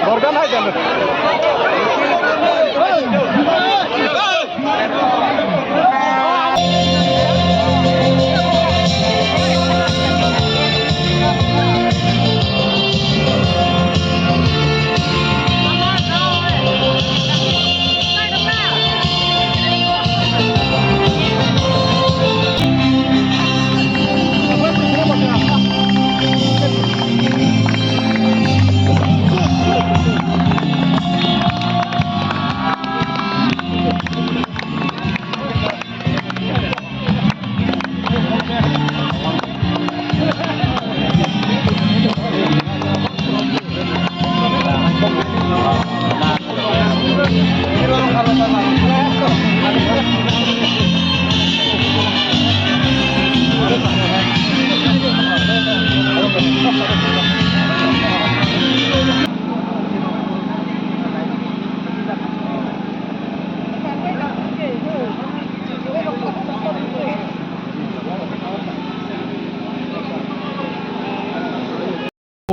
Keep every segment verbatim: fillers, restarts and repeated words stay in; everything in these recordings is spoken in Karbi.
Borgan hai jalo.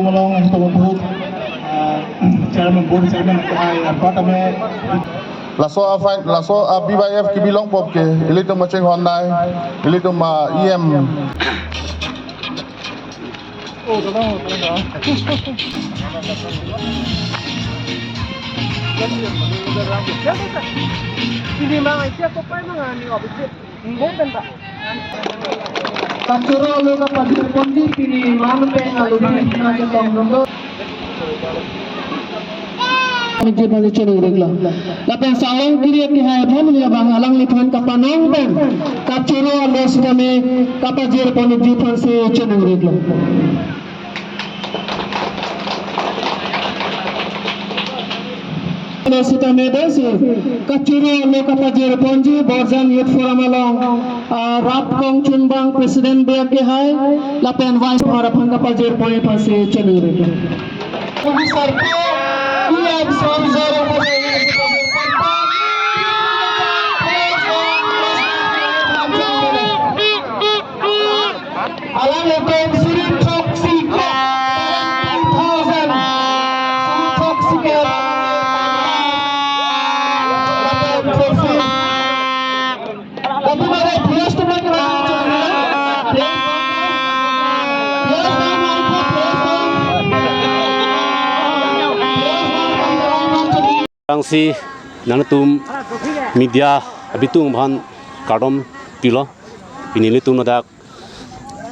Along and to board, uh, chairman, board chairman, I, I got a laso a fight, laso a B Y F kebi longpo ke, ilitum maching hondai, ilitum a E M. Kachoro alo kapajirponji pini man pen alobi na chetong nungdo. Ningje bang chenung riklo. Lapen Salong Kiri ke hai aphan ya bang alangliphan kapanong pen kachoro alo sitame kapajirponji aphan si chenung riklo. Sitame desi kachoro alo kapajirponji Borjan Youth Forum along, ah, Rat Kongchungbang President biak ke hai lapen Vice President aphan kapajirponji aphan si chenung riklo. Komisar ke, E M Sorry Zoro. Alanglitum suri throksi ko, two thousand. Suri throksi ke alang. Lapen trophy. Tapi pada plus tu lagi lagi. Plus tu lagi, plus tu. Plus tu lagi. Bang si nangtum media abitung aphan kardom pilo. Pini nelitum ladak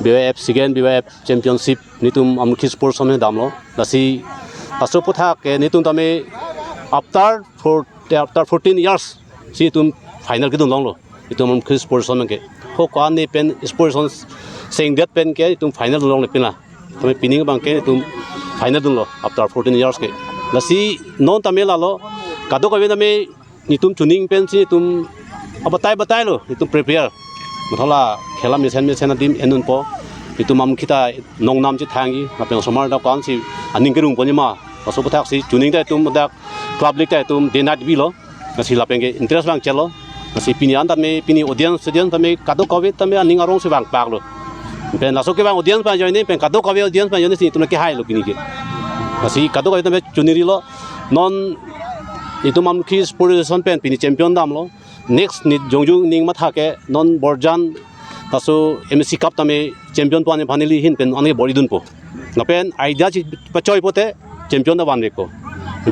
B Y F second B Y F championship nelitum Amlokhi Sports Association damlo. Lasi laso aputhak ke nelitum tame after four, after fourteen years si nelitum final kedun longlo. Nelitum Amlokhi Sports Association ke. Ho ko-an ni pen Sports Association sengdet pen ke nelitum final dunlongle pin la. Tame pini abang ke nelitum final dunlo after fourteen years ke. Lasi non tame lalo kadokave tame nelitum chuning pensi nelitum abatai batailo, nelitum prepare. Mathala khela mesen mesen adim enunpo. Nelitum Amlokhi ta nongnam chethangji, lapen osomar ta ko-ansi aning kerungponji ma. Laso aputhak si chuning ta nelitum dak club league ta nelitum day night bilo. Lasi lapen ke interest vangchetlo. Lasi pini an tame, pini audience, audience tame kadokave tame aning arongsi vangpaklo. Pen laso kevang audience aphan ajoine, pen kadokave audience aphan ajoine si nelitum kehailo pini ke. Lasi kadokave tame chuning rilo. Non nelitum Amlokhi Sports Association pen pini champion damlo. Next ni jongjung ning matha ke non Borjan laso M S C Cup tame champion pu-an aphan neli ahin pen an ke bor-idunpo. Lapen idea si pachoi pote champion ta vanvekpo.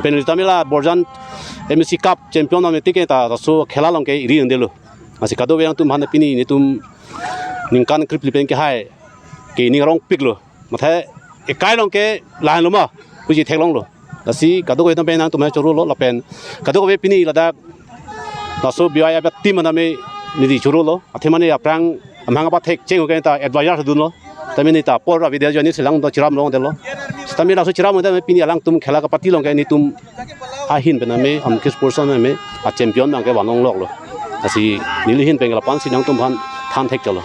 Pen neli tame la Borjan M S C Cup champion tame tik ke ta laso khela along ke iri undelo. Lasi kadokave nangtum aphan pini nelitum ningkan krepli pen kehai ke ning arongpiklo. Matha ekai along ke lahenlo ma, pusi theklonglo. Lasi kadokave tame nangtum aphan chorolo lapen kadokave pini ladak laso B Y F team tame neli chorolo. Athema ne aphrang amahang apathek cheng ke ta advisor dunlo. Tame ne ta apor avedetji ajoine si lang ta chiram longdetlo. Tame laso chiram tame pini alangtum khela kapati along ke nelitum ahin pen tame Amlokhi Sports Association tame a champion abang ke van longloklo. Lasi neli ahin pen ke lapu-an si nangtum aphan than thekchotlo.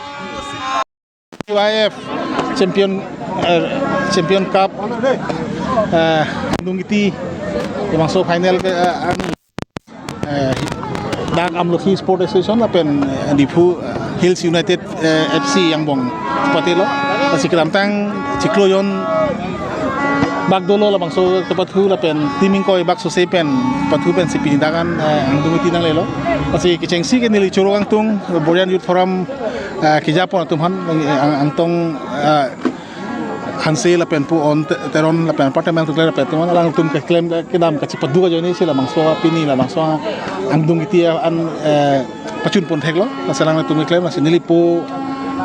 B Y F champion, eh, champion cup, eh, nungiti, labangso final ke, eh, ang, eh, dak Amlokhi Sport Association lapen, eh, Diphu, eh, Hills United, eh, F C angbong patelo. Lasi kedamtang chiklo jon bak dolo labangso kepathu lapen team ingkoi bak sose pen pathu pensi pini dak an, eh, angdung iti nanglelo. Lasi kechengsi ke neli choro kangtung Borjan Youth Forum, eh, kejapon atum aphan, eh, ang-, angtong, eh, Hanse lapen pu on te-, Teron lapen apartment tukle lapen atum alangtum keklem ke-, kedam kachipadu ajoine si labangso pini labangso angdung iti an, eh, pachun pon theklo, lasi alangtum keklem, lasi neli po,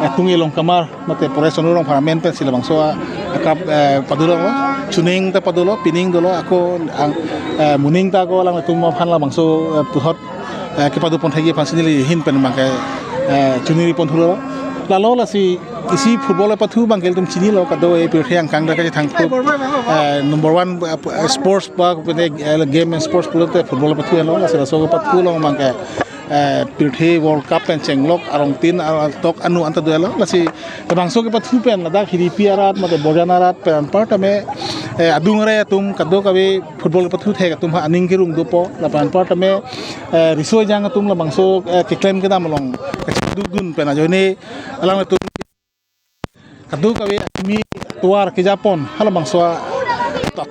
eh, Tunge Longkamar mate Pores Onur Rongphar amen pensi labangso a-, akap, eh, padolo, chuning ta padolo, pining dolo, ako ang, eh, muning ta ako alangtum aphan labangso, eh, puthot, eh, kepadu pon thekji aphansi neli ahin pen abangke, eh, chuniri pon thulo. Lalo lasi isi football pathu abangke ilitum chinilo, kado-e pirthe angkang dak kachethangthu, eh, number one, eh, sports ba, eh, game and sports pulote football pathu lo, lasi laso pathu along abangke, eh, pirthe World Cup pen chenglok arong tin, ah, tok anu anta dolo, lasi labangso kepathu pen ladak Hidipi arat mate Borjan arat pen anparta me, eh, adung re atum kadokave football pathu thek atum aphan aning kerung dopo lapen anparta me, eh, riso ejang atum labangso, eh, keklem kedam along kachidukdun pen ajoine alangtum kadokave kimi tovar kejapon halabangso a-,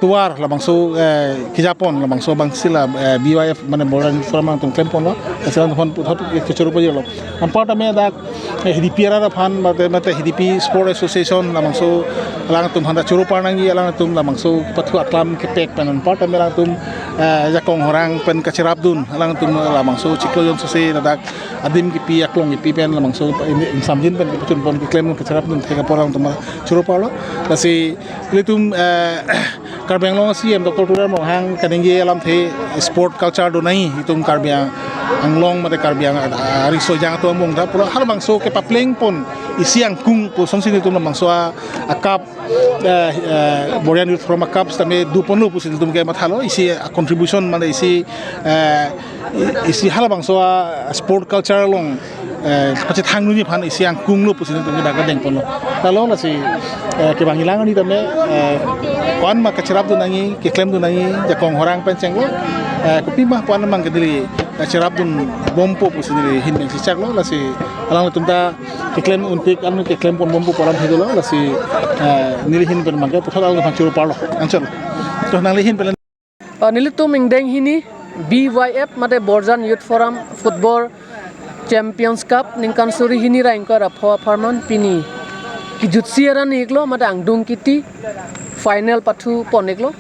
tovar labangso, eh, kejapon labangso abangsi la, eh, B Y F mane Borjan Youth Forum atum klem ponlo, lasi alangtum aphan puthot kechoro pajirlo. Anparta me dak, eh, Hidipi arat aphan mate, mate Hidipi Sport Association labangso alangtum aphan ta choro par nangji, alangtum labangso pathu aklam kepek pen anparta me alangtum, eh, jakong horang pen kacherapdun, alangtum labangso chiklo jon sose ladak adim kipi aklong kipi pen labangso in-, ingsamjin pen kipachun pon keklem kacherapdun thek apor alangtum choro parlo. Lasi ilitum, eh, Karbi Anglong C M Doctor Tuliram Ronghang kaningje alamthe sport culture do nai itum Karbi Ang-, Anglong mate Karbi Ang-, ah, riso ejang atum angbong ta pulo halabangso kepapleng pon isi angkung pusonsi nelitum labangso a-, akap, eh, eh, Borjan Youth Forum akap sitame do ponlo pusi nelitum ke mathalo, isi a-contribution mane isi, eh, i-, isi halabangso a-, sport culture along, eh, kachethang nuni aphan isi angkung lo pusi nelitum ke dak deng ponlo. Lalo lasi, eh, kevang ilang ani tame, eh, ko-an ma kacherapdun nangji, keklemdun nangji, jakong horang pen chenglo, eh, kopi ma ko-an ma kedili kacherapdun bompo pusi neli ahin pen chichaklo, lasi alangtum ta keklem untik, alangtum keklem pon bompo pu alamthe dolo, lasi, eh, neli ahin pen abangke puthot alangtum aphan choro parlo. Anchot. To nangli ahin pen. Ah, nelitum ingdeng hini B Y F mate Borjan Youth Forum Football Champions Cup ningkan suri hini ra ingkoi ra pho apharman pini kejutsi arni iklo mate angdung kiti final pathu pon iklo.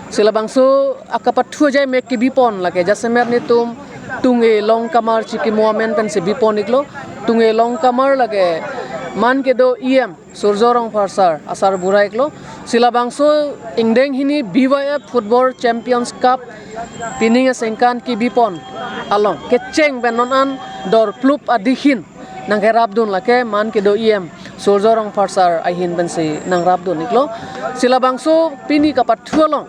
Si labangso akapathu ajai mek kebi pon lake jasemet nelitum Tunge Longkamar Chikimo amen pensi bi pon iklo. Tunge Longkamar lake man kedo E M Surjo Rongphar sir asarbura iklo. Si labangso ingdeng hini B Y F Football Champions Cup pining asengkan kebi pon along kecheng pen non an dor plup adihin nangkerapdun lake man kedo E M Surjo Rongphar sir ahin pensi nangrapdun iklo. Si labangso pini kapathu along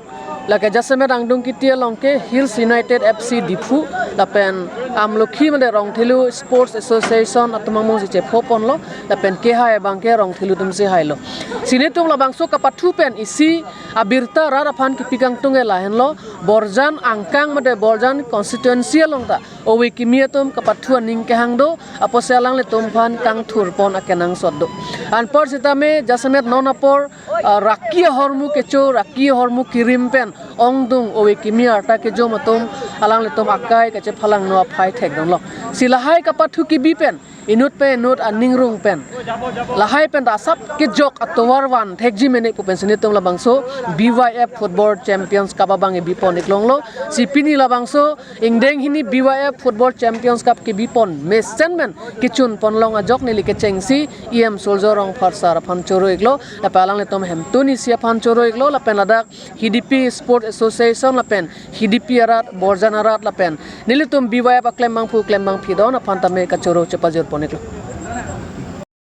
lake jasemet angdung kiti along ke Hills United F C Diphu lapen Amlokhi mate Rongthelu Sports Association atum angbongsi chepho ponlo lapen kehai abangke Rongthelu atumsi hailo. Si nelitum labangso kapathu pen isi abirta rat aphan kepi kangtung ke lahenlo, Borjan angkang mate Borjan constituency along ta ove kimi atum kapathu aning kehang do, apotsi alanglitum aphan kangthur pon akenangsot do. Anpar sitame jasemet non apor, ah, raki ahormu kecho, raki ahormu kerim pen ongdung ove kimi arta kejom atum alanglitum akai kachephalangno aphai thekdunlo. Si lahai kapathu kebi pen inut pen inut aning rung pen lahai pen ta asap kejok atovar van thekji mene pu pensi nelitum labangso B Y F Football Champions Cup abang ebi pon iklonglo. Si pini labangso ingdeng hini B Y F Football Champions Cup kebi pon mesen men kechun pon long ajok neli kechengsi E M Surjo Rongphar sir aphan choro iklo. Lapen alanglitum hemtun isi aphan choro iklo lapen ladak Hidipi Sport Association lapen Hidipi arat, Borjan arat lapen nelitum B Y F aklembangphu klembangphi don aphan tame kachoro chepajor pon iklo.